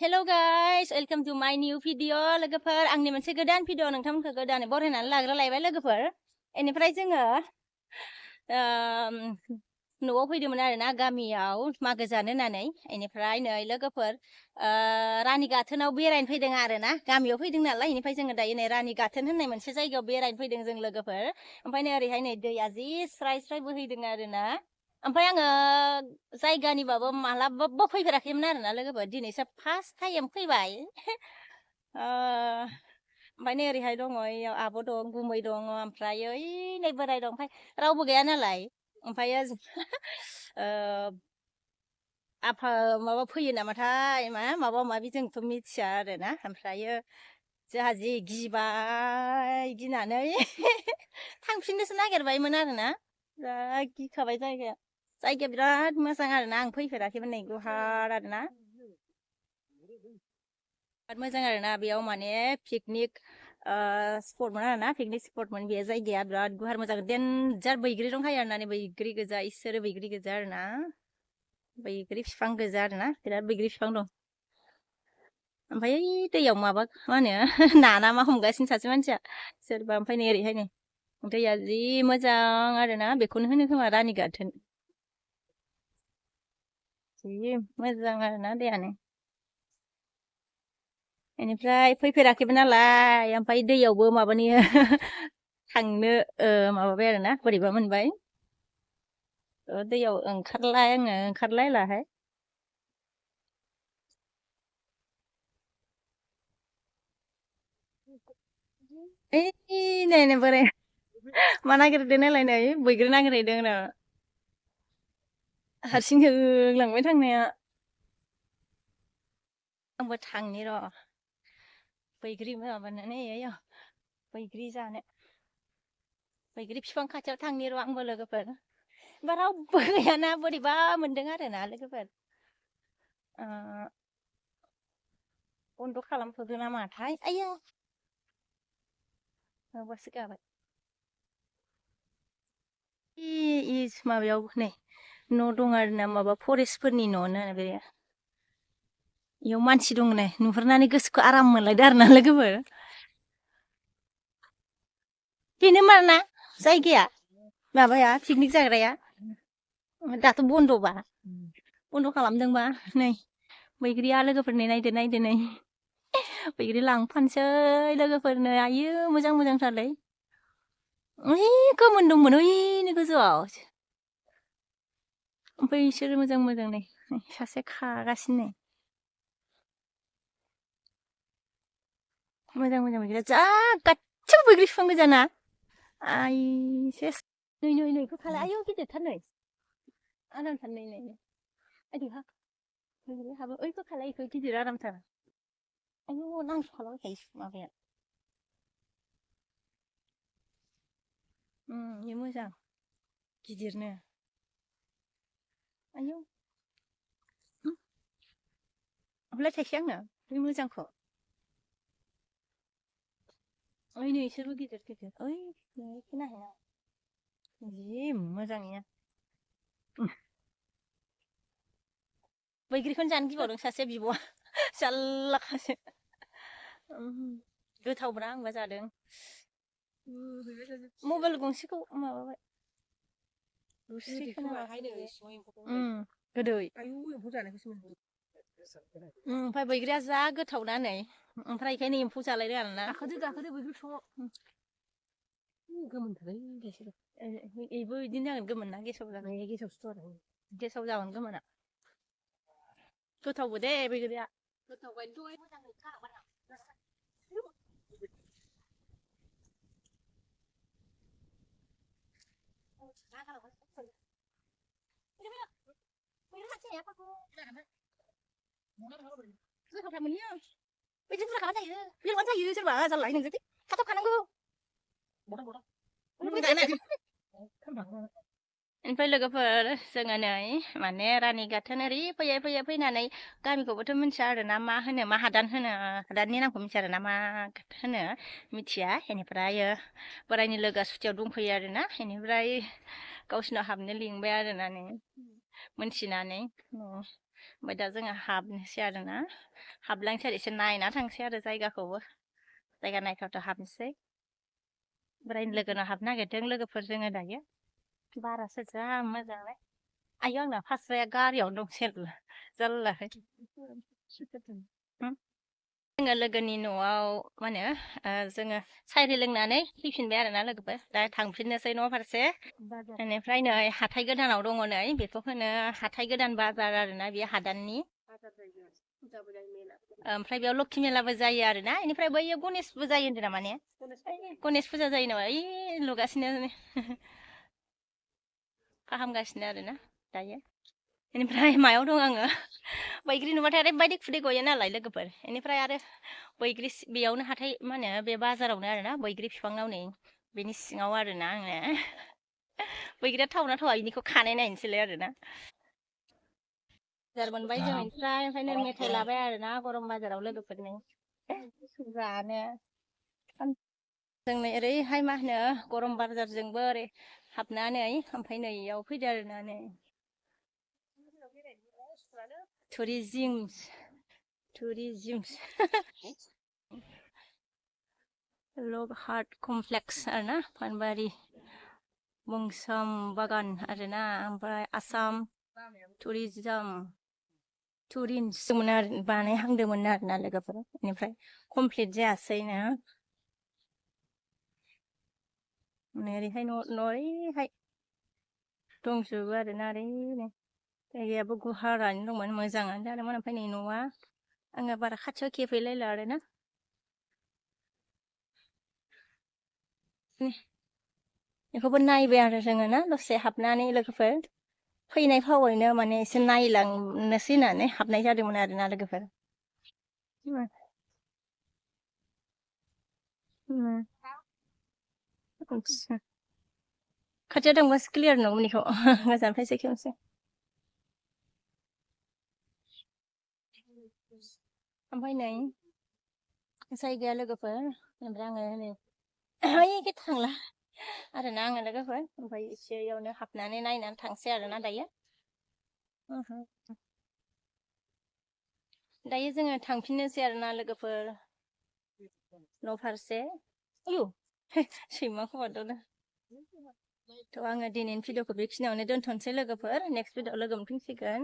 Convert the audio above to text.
Hello guys, welcome to my new video लोगोफोर आंनि मोनसे गोदान भिडिअ नोंथांमोनखौ गोदानै बरायनानै लाग्रोलायबाय लोगोफोर बेनिफ्राय जोङो न'आव फैदोंमोन आरोना गामियाव मागो जानो होननानै बेनिफ्राय नै लोगोफोर रानि गाथोनाव बेरायनो फैदों आरोना गामियाव फैदों नालाय बेनिफ्राय जोङो दायो नै रानि गाथोन होननाय मोनसे जायगायाव बेरायनो फैदों जों लोगोफोर ओमफ्राय नै ओरैहाय नै दैया जि स्राय स्राय बोहैदों आरोना ओमफ्राय आङो जायगानिबाबो मालाबाबो फैफेराखैमोन आरोना लोगोफोर दिनैसो फार्स्ट टाइम फैबाय ओमफ्राय नै ओरैहाय दङ इयाव आब' दं गुमै दङ ओमफ्राय ओइ नै बोराय दं ओमफ्राय रावबो गैया नालाय ओमफ्राय आफा माबा फैयो नामाथाय माबा माबि जोंथ' मिथिया आरोना ओमफ्रायो जोंहा जि गिबाय गिनानै थांफिननोसो नागिरबायमोन आरोना जा गिखाबाय जायगाया बिराद मोजां आरोना आं फैफेराखैमोन नै गुवार आरोना बिराद मोजां आरोना बेयाव माने पिकनिक स्पटमोन आरोना पिकनिक स्पटमोन बे जायगाया बिराद गुवार मोजां देनजार बैग्रि दंखायो आरोना बैग्रि गोजा इसोरो बैग्रि गोजा आरोना बैग्रि बिफां गोजा आरोना बिराद बैग्रि बिफां दं ओमफ्राय दैयाव माबा मा होनो ना मा हमगासिनो सासे मानसिया सोरबा ओमफ्राय नै ओरैहाय नै दैया जि मोजां आरोना बेखौनो होनो खोमा रानि गाथोन जि मोजां आरोना दैयानो बेनिफ्राय फैफेराखैमोन नालाय ओमफ्राय दैयावबो माबानि थांनो माबाबाय आरोना बोरैबा मोनबाय दैयाव ओंखारलायलाहाय नै नै बोराय मा नागिरदों नालाय नै बैग्रि नागिरहैदों ना हारसिं होलांबाय थांनाया आंबो थांनि र' बैग्रि माबानानै बैग्रि जानो बैग्रि बिफां खाथियाव थांनि र' आंबो लोगोफोर बा रावबो गैयाना बोरैबा मोनदों आरोना लोगोफोर बन्द' खालामथ'दो नामाथाय आइया माबासो गाबाय माबायाव नै न' दं आरोना माबा फरेस्टफोरनि न'नो बे इयाव मानसि दं नै नुहुरनानै गोसोखौ आराम मोनलायदो आरोना लोगोफोर बेनो मारना जायगाया माबाया पिकनिक जाग्राया दाथ' बन्द'बा बन्द' खालामदोंबा नै बैग्रिया लोगोफोरनि नायदो नै बैग्रि लांफानोसै लोगोफोरनो आइयो मोजां मोजांथारलै ओइ गोमोन दंमोन ओइनो गोजौआव ओमफ्राय बिसोरो मोजां नै सासे खागासिनो मोजां बैग्रिया जा गासिबो बैग्रि बिफां गोजाना आइ सेस नै बेखौ खालाय आयौ गिदिरथार नै आरामथार नै आइदिहा बैग्रि हाबो ओइखौ खालाय इखौ गिदिर आरामथार आयौ नांस'खालाबाय थायो माबाया इयो मोजां गिदिरनो आयौ ओमफ्राय थाइसे आंनो बै मोजांखौ ओइ नै इसोरबो गिदिर ओइ खोनाहैना जि मोजां इयो बैग्रिखौनो जानो गिबावदों सासे बिब'आ जाल्लाखासो गोथावब्रा आंबा जादों मबाइल गंसेखौ माबाबाय गोदै ओमफ्राय बैग्रिया जा गोथाव ना नै ओमफ्राय बेखायनो एम्फौ जालायदों आरोना गाखोदो बैग्रि बिफाङाव गोमोनथारै बेबो बिदिनो जागोन गोमोन ना गेसाव जागोन गेसाव जागोन गोमोना गोथावबो दे बैग्रिया गोथावथार मोनयो बिदि बुरजा खालामना जायो बिलवानो जायो सोरबा जारलाहाय नोंजों थाब खानांगौ ओमफ्राय लोगोफोर जोङो नै माने रानि गाथोन ओरै फैनानै गामिखौबोथ' मिथिया आरोना मा होनो मा हादान होनो हादाननि नामखौ मिथिया आरोना मा होनो मिथिया बेनिफ्राय बोरायनि लोगोआ सुटियाव दंफैयो आरोना बेनिफ्राय गावसिनाव हाबनो लिंबाय आरोना नै मोनथिनानै ओमफ्राय दा जोङो हाबनोसै आरोना हाबलांसै आरो एसे नायना थांसै आरो जायगाखौबो जायगा नायथावथाव हाबनोसै बोरायनि लोगोनाव हाबनो नागिरदों लोगोफोर जोङो दायो बारासो जा मोजांलाय आयौ आंना फास्राया गारियावनो दं जारलाहाय जोङो लोगोनि न'आव मा होनो जोङो सायरि लोंनानै फैफिनबाय आरोना लोगोफोर दा थांफिननोसै न' फारसे बेनिफ्राय नै हाथाय गोदानाव दङ नै बेखौ होनो हाथाय गोदान बाजार आरोना बेयो हादाननि ओमफ्राय बेयाव लोखि मेलाबो जायो आरोना बेनिफ्राय बैयो गणेशबो जायो होन्दों नामा ने गणेश फुजा जायो नामा ओइ लुगासिनो फाहामगासिनो आरोना दायो बेनिफ्राय मायाव दं आङो बैग्रि नुबाथाय ओरैबायदि खुदै गयो नालाय लोगोफोर बेनिफ्राय आरो बैग्रि बेयावनो हाथाय मा होनो बे बाजारावनो आरोना बैग्रि बिफांनाव नै बेनि सिङाव आरोना आङो बैग्रिया थावना थावा बेनिखौ खानाय नायनोसैलाय आरोना बाजार मोनबाय जों ओमफ्राय मेथाइ लाबाय आरोना गरम बाजाराव लोगोफोरनि जानो जोंनो ओरैहाय मा होनो गरम बाजारजोंबो ओरै हाबनानै ओमफ्राय नै इयाव फैदो आरोना नै टुरिजिम लग हार्ट कमप्लेक्स आरोना पानबारि मंसम बागान आरोना ओमफ्राय आसाम टुरिन्समोन आरो बानायहांदोंमोन आरोना लोगोफोर बेनिफ्राय कमप्लिट जायासैनो ओरैहाय ओरैहाय दंजोबो आरोना ओरैनो जायगायाबो गुवारानो दंमोन मोजाङानो जादोंमोन ओमफ्राय नै न'आ आङो बारा खाथियाव खेफैलायला आरोना बेखौबो नायबाय आरो जोङो ना दसे हाबनानै लोगोफोर फैनाय फावैनो माने एसे नायलांनोसै होननानै हाबनाय जादोंमोन आरोना लोगोफोर खाथियाव थांबासो क्लियार नुगोननिखौ गोजाननिफ्रायसो खेबनोसै ओमफ्राय नै जायगाया लोगोफोर ओमफ्राय आङो नै ओइखि थांला आरोना आङो लोगोफोर ओमफ्राय एसे इयावनो हाबनानै नायनानै थांसै आरोना दायो दायो जोङो थांफिननोसै आरोना लोगोफोर न' फारसे आयु सैमाखौ बारदावदों थ' आङो दिनैनि भिडिअखौ बेखिनियावनो दोनथ'नोसै लोगोफोर नेक्स्ट भिडिअ लोगो मोनफिनसिगोन